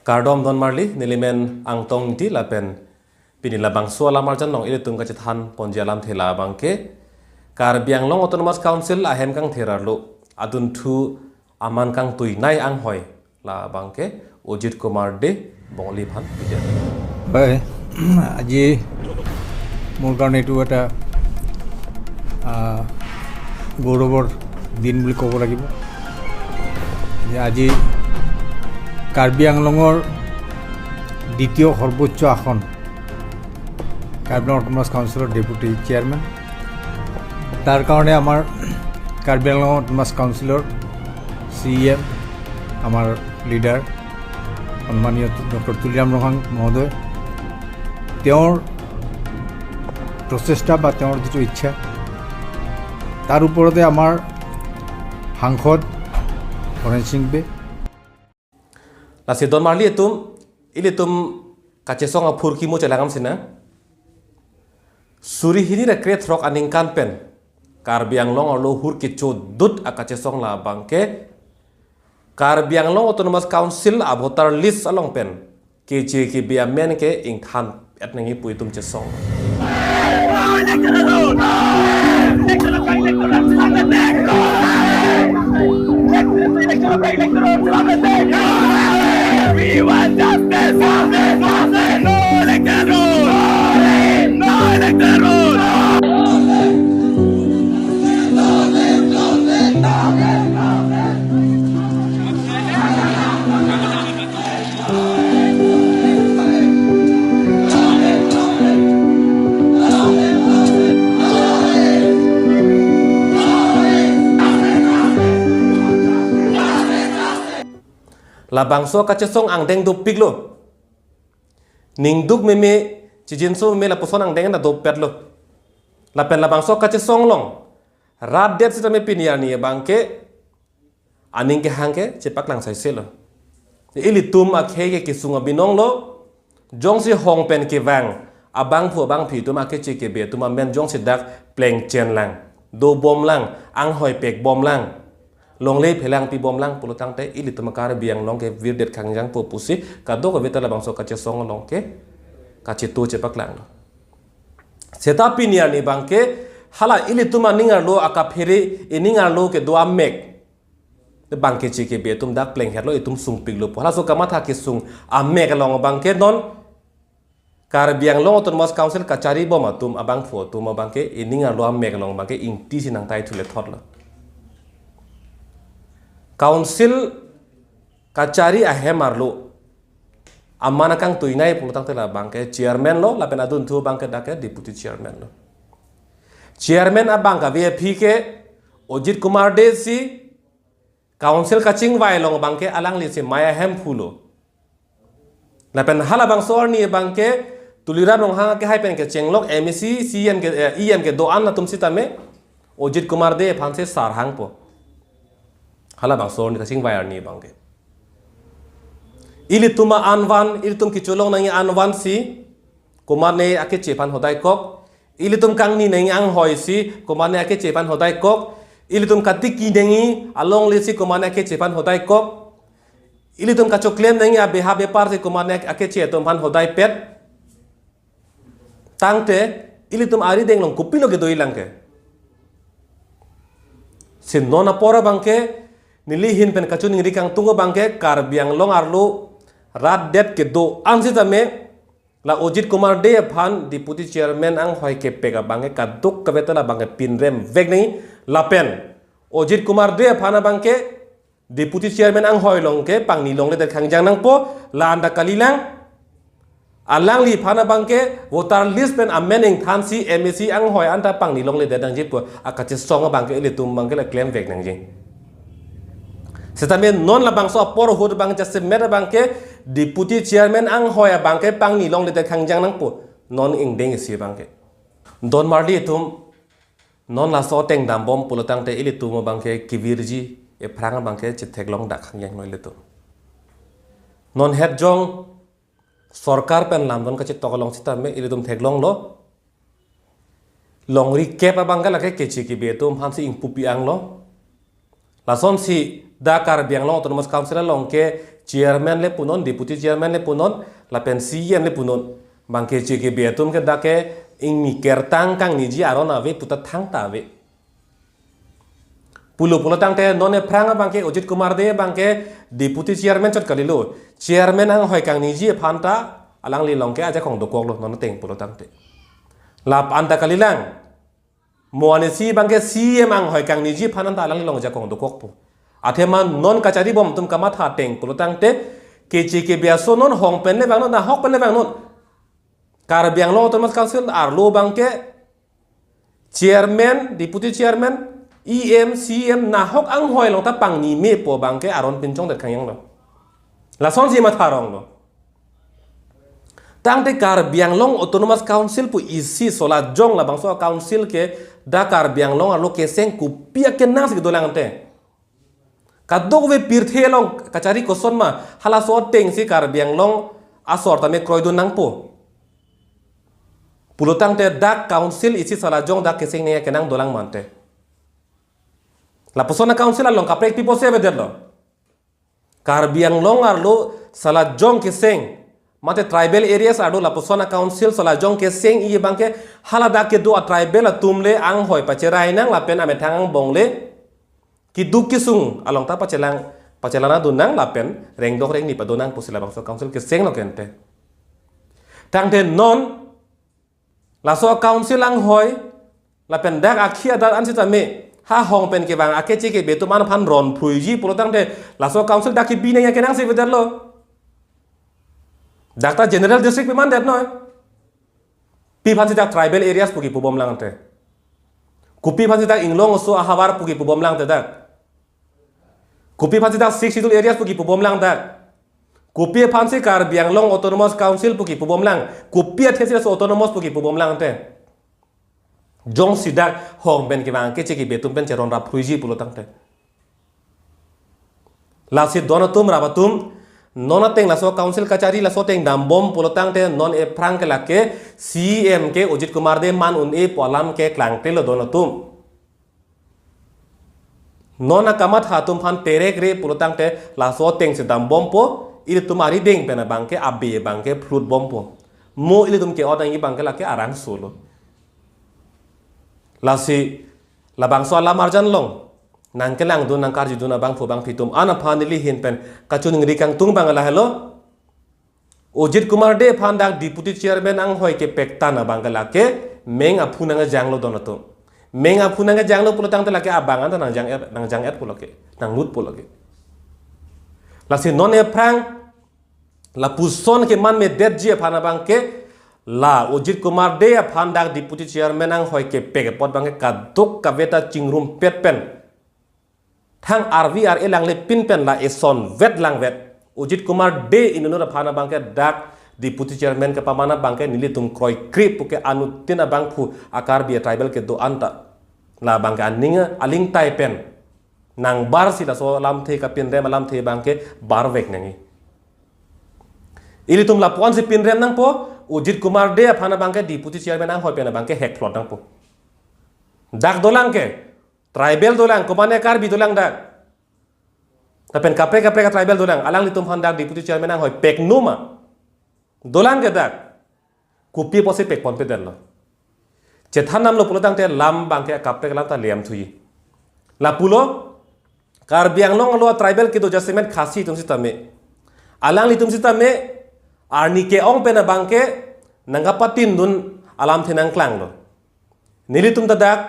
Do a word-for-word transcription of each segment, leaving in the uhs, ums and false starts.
Kardom donmarli, nelimen Angtong Ingti lapen pini labangso alam arjan along ilitum kachethan ponji alamthe labangke Karbi Anglong Autonomous Council ahem kangthir arlo adunthu aman kangtuinei anghoi labangke Ajit Kumar Dey Bongali aphan pidun. হয়, আজি মোৰ কাৰণে এইটো এটা, আহ, গৌৰৱৰ দিন বুলি ক'ব লাগিব যে আজি কাৰ্বি আংলঙৰ দ্বিতীয় সৰ্বোচ্চ আসন, কাৰ্বি আংলং অট'নমাছ কাউন্সিলৰ ডেপুটি চেয়াৰমেন, তাৰ কাৰণে আমাৰ কাৰ্বি আংলং অট'নমাছ কাউন্সিলৰ চি ই এম, আমাৰ লিডাৰ, সন্মানীয় ডক্টৰ তুলিৰাম ৰংহাং মহোদয়, তেওঁৰ প্ৰচেষ্টা বা তেওঁৰ যিটো ইচ্ছা, তাৰ ওপৰতে আমাৰ সাংসদ হৰেণ সিং বে। Lasi donmarli atum, ilitum kachesong aphurkimo chelang-am sina. Suri hini ra krethrok aningkan pen Karbi Anglong arlo hur kechodut akachesong labangke Karbi Anglong Autonomous Council avoter list along pen keche kebe amen ke ingthan et nangji pu itum chesong. We want justice! No electoral roll! No electoral roll! Labangso kachesong angdeng dopiklo. Ningduk meme, chijinso meme lapuson angdeng na dopetlo. Lapen labangso kachesong along rat det sitame pini arni abangke aning kehang ke chepaklang saiselo. Ilitum akhei ke kesung abinong lo, jongsi hong pen kevang abangphu abangphi atum akeche kebe atum amen jongsi dak plengchen lang, dobom lang, anghoi pekbom lang, longle phelang pibom lang pulo tangte ilitum Karbi Anglong ke virdet khangjang po pusi kadokave ta labangso kachesong along ke kachetu chepaklanglo. Seta pini arni abangke hala ilitum aning arlo akaphere, ining arlo kedo amek, abangke keche kebe atum dak plengherlo, itum sungpiklo pu halaso kamatha kesung amek along abangke non Karbi Anglong Autonomous Council kachari bom atum abangphu atum abangke ining arlo amek along abangke ingti si nangtai thule thotlo. Council kachari ahem arlo aman akangtuinei pulo tangte labangke chairman lo, lapen adunthu abangke dak ke deputy chairman lo. Chairman abang kave aphi ke Ajit Kumar Dey si council kachingvai along abangke alangli si mai ahemphu lo. Lapen halabangso arni abangke Tuliram Ronghang akehai pen kechenglok M A C, C E M ke, eh, E M kedo-an atum sitame Ajit Kumar Dey aphan si sar hangpo. Halabangso arni kachingvai arni abangke ilitum a-anvan, ilitum kecholong nangji anvan si komatne akeche aphan hodaikok, ilitum kangni nangji anghoi si komatne akeche aphan hodaikok, ilitum katiki nangji alongle si komatne akeche aphan hodaikok, ilitum kachoklem nangji abeha bepar si komatne akeche atum aphan hodaipet. Tangte ilitum arideng along kopilo kedoji lang ke? Si non apor abangke neli ahin pen kachiningri kangtung abangke Karbi Anglong arlo rat det kedo-an sitame la Ajit Kumar Dey aphan deputy chairman anghoi kepek abangke kadokave ta labangke pinrem vek nangji, lapen Ajit Kumar Dey aphan abangke deputy chairman anghoi along ke pangni longledet khangjang nangpo, la anta kalilang. Alangliphan abangke voter list pen amen ingthan si M A C anghoi anta pangni longledet nangji pu akachesong abangke ilitum abangke le klem vek nangji. Sitame non labangso apor ahut abang jasemet abangke deputy chairman anghoi abangke pangni longledet khangjang nangpo, non ingdeng isi abangke. Donmarli atum, non laso ateng dambom pulo tangte ilitum abangke kevirji ephrang abangke chetheklong dak khangjang lo ilitum. Non het jong sorkar pen lamdon kachetok along sitame ilitum theklonglo, longri kep abangke lake keche kebe atum aphan si ingpupi anglo. Lasonsi dak Karbi Anglong Autonomous Council along ke Chairman le punon, deputy chairman le punon, lapen C E M le punon. Bangke J K B atum ke dak ke ingmi kertang kangniji aron ave puta thangta ave. Pulo pulo tangte non aphrang abangke Ajit Kumar Dey abangke deputy chairman chot kalilo. Chairman anghoi kangniji aphan ta alangli along ke ajakong dokoklo non ateng pulo tangte. Lap anta kalilang. Mo anisi abangke C E M anghoi kangniji aphan anta alangli along ajakong dokokpo. Athema non kachari bom atum kamatha ateng pulo tangte ke J K B aso non hong pen le vangnon, nahok pen le vangnon. Karbi Anglong Autonomous Council arlo abangke chairman, deputy chairman, E M, C E M nahok anghoi along ta pangni mepo abangke aron pinchong det khangyang lo. Lasonsi matha ronglo. Tangte Karbi Anglong Autonomous Council pu isi Solajong labangso council ke dak Karbi Anglong arlo keseng kopi akenangsi kedolang te. Kadokave pirthe along kachari kosonma halaso atengsi Karbi Anglong asor tame kroidun nangpo. Pulo tangte dak council isi Solajong dak keseng ne kenang dolang mante. Lapuson a-council along kaprek pipo se avedetlo. Karbi Anglong arlo Solajong keseng, mate tribal areas arlo lapuson a-council Solajong keseng-i abangke haladak kedo a-tribal atum le anghoi pacherai nang lapen amethang angbong le keduk kesung along ta pachelang, pachelang adun nang lapen rengdok rengni padun nang pusi labangso council kesenglo kente. Tangte non laso council anghoi lapen dak akhi adat an sitame ha hong pen kevang ake J K B atum aphan ron phruiji pulo tangte laso council dak kebi nangji akenangsi avedetlo. Dak ta general district pi mandetnoi. Pi aphansi dak tribal areas pu kipu bomlang te. Kopi aphansi dak Inglong aso ahavar pu kipu bomlang te dak. Kopi aphansi dak Sixth Schedule areas pu kipu bomlang dak. Kopi aphansi Karbi Anglong Autonomous Council pu kipu bomlang. Kopi athesi laso autonomous pu kipu bomlang te. Jongsi dak hong pen kevang ake J K B atum pen cheron rap phruiji pulo tangte. Lasi don atum rap atum, non ateng laso council kachari laso ateng dambom pulo tangte non aphrang ke lake C E M ke Ajit Kumar Dey man un-e pu alam ke klangtelo don atum. Non akamatha atum aphan terek re pulo tangte laso atengsi dambompo, ilitum arideng pen abangke abe abangke phlutbompo. Mo ilitum ke-ot nangji abangke lake arang solo. Lasi labangso alam arjan along nangkelangdun nangkarjudun abangphu abangphi atum an aphan neli ahin pen kachiningri kangtung abang lahelo. Ajit Kumar Dey aphan dak deputy chairman anghoi kepek tan abangke lake meng aphu nangkejanglo don atum. Meng aphu nangkejanglo pulo tangte lake abang anta nangjang-et, nangjang-et pulo ke, nanglut pulo ke. Lasi non aphrang lapuson keman medetji aphan abangke la Ajit Kumar Dey aphan dak deputy chairman anghoi kepek apot abangke kadokave ta chingrumpet pen thang arvi ar-e langle pin pen la eson vet langvet. Ajit Kumar Dey inut aphan abangke dak deputy chairman kepaman abangke nelitum kroikre puke anuttin abangphu a-Karbi a-tribal kedo anta. La abangke aning aling tai pen nangbarsi laso alamthe kapinrem alamthe abangke barvek nangji. Ilitum lapuansi pinrem nangpo, Ajit Kumar Dey aphan abangke deputy chairman anghoi pen abangke hekphlot nangpo. Dak dolang ke, tribal dolang, komane Karbi dolang dak. Lapen kaprek kaprek tribal dolang, alanglitum aphan dak deputy chairman anghoi peknoma. Dolang ke dak. Kopi apotsi pekponpedetlo. Chethan damlo pulo tangte lam abangke kaprek alam ta lem thuji. Lapulo, Karbi Anglong arlo tribal kedo jasemet Khasi atum sitame. Alanglitum sitame, arni ke-ong pen abangke, nangkapatindun alamthe nangklanglo. Nelitum ta dak,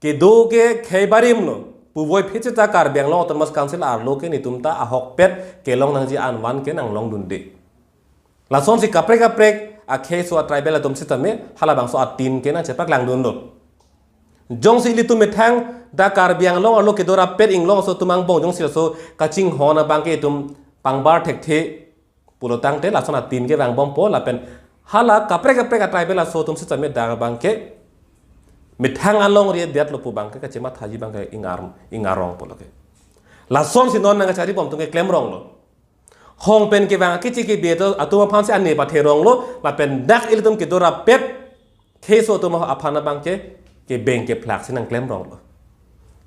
kedo ke khei barim lo. Puvoiphit seta Karbi Anglong Autonomous Council arlo ke netum ta ahokpet kelong nangji anvan ke nanglongdunde. Lasonsi kaprek kaprek akhei so a-tribal atum sitame halabangso atin ke nangchepaklangdunlo. Jongsi ilitum methang dak Karbi Anglong arlo kedo rapet Inglong aso atum angbong jongsi laso kachinghon abangke itum pangbar thekthe pulo tangte lason atin ke vangbompo lapen hala kaprek kaprek a-tribal aso atum sitame dak abangke methang alongri detlo pu abangke kachemathaji abangke ingar ingarong pulo ke. Lasonsi non nangkacharibom atum ke klemronglo. Hong pen kevang akeche kebe atum aphansi ane patheronglo lapen dak ilitum kedo rapet khei so atum aphan abangke kebeng kephlaksi nangklemronglo.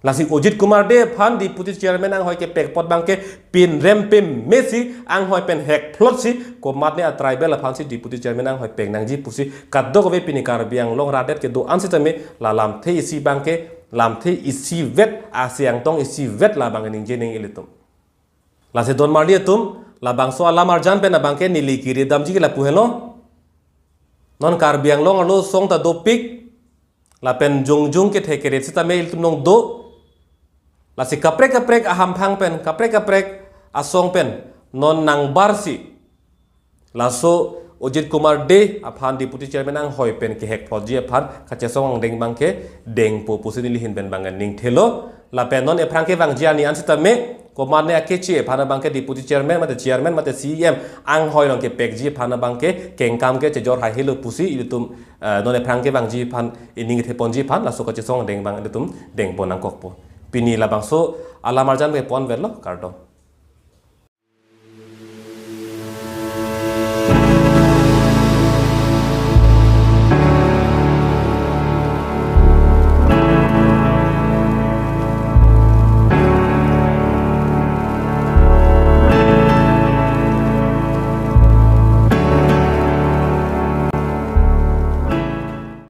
Lasi Ajit Kumar Dey aphan deputy chairman anghoi kepek apot abangke pinrem pemesi anghoi pen hek phlotsi komatne a tribal aphansi deputy chairman anghoi pek nangji pusi kadokave pini Karbi Anglong rat det kedo-an sitame la lamthe isi abangke lamthe isivet, asi angtong isivet labang ningje ning ilitum. Lasi don marli atum, labangso alam arjan pen abangke neli kiri damji ke lapu helo. Non Karbi Anglong arlo asong ta dopik, lapen jongjong kethe keret sitame ilitum along do. Lasi kaprek kaprek ahamphang pen, kaprek kaprek asong pen non nangbarsi laso Ajit Kumar Dey aphan deputy chairman anghoi pen kehek phlotji aphan kachesong angdeng abangke dengpo pusi neli ahin pen abang ningthelo. Lapen non ephrang kevangji arni an sitame komatne akeche aphan abangke deputy chairman mate chairman mate C E M anghoi along kepekji aphan abangke kengkam ke chejor haihelo pusi ilitum, eh, non ephrang kevangji aphan, ining ketheponji aphan laso kachesong angdeng abang ilitum dengpon nangkokpo. Pini labangso alam arjan ke ponvetlo, kardom.